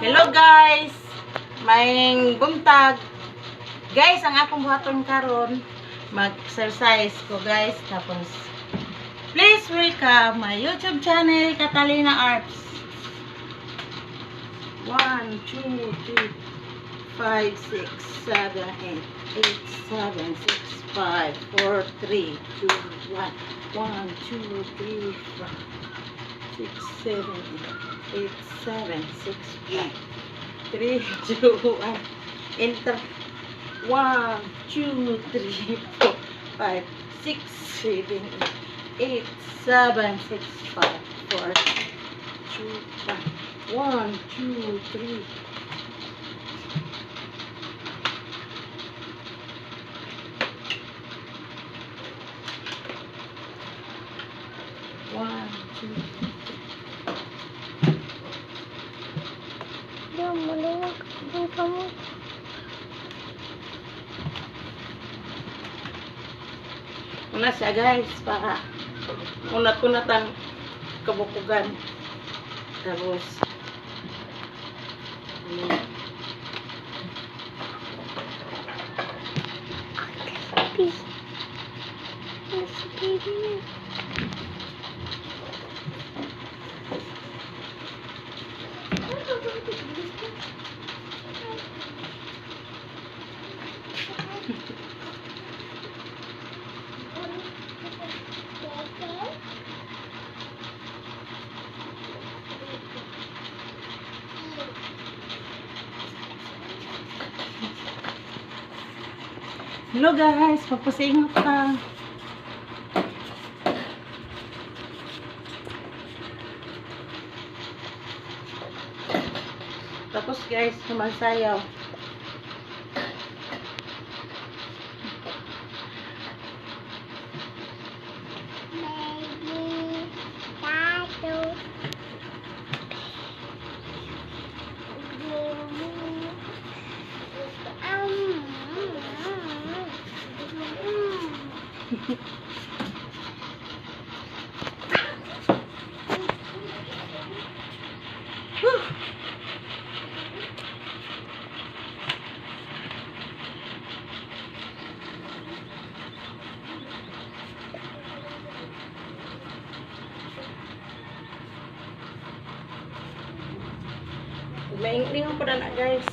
Hello guys. Maayong buntag. Guys, ang akong buhaton karon, mag-exercise ko, guys. Tapos please welcome my YouTube channel, Catalina Arps. 1 2 3 5 6 7 8 8 7 6 5 4 3 2 1 1 2 3 4 6 7 8 7 6 5 3 2 1. Enter. 1 2 3 4 5 6 7 8 7 6 5 4 2 1 1 2 3. 1 2. Di maluwag ang kamot. Una siya, guys, para unat-unat ang kabukugan. Tapos, ano, Baby. Nasa baby na. Hello guys, pagpasingot ka. Tapos guys, sumasayaw. Baby, tato. Baby. Whew! Maingling po na, guys.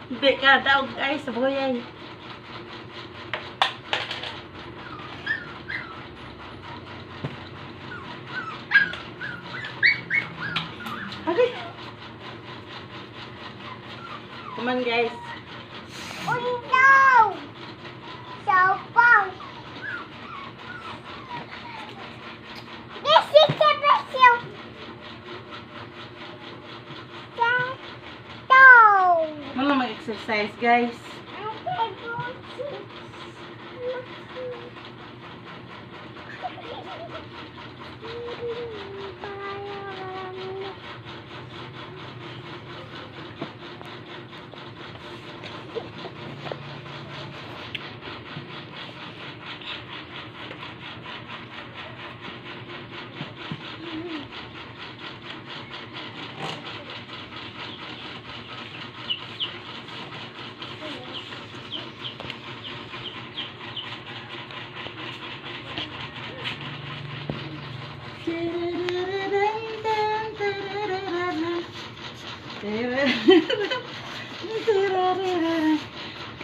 Hindi ka daog, guys, sa buhay. Okay. Come on, guys. Uno. Sapaw. This is the special. Tato. Muna mag-exercise, guys.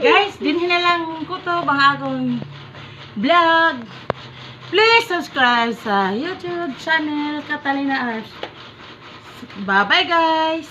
Guys, dinhi na lang ko to ang akong vlog. Please subscribe sa YouTube channel Catalina Arts. Bye-bye, guys!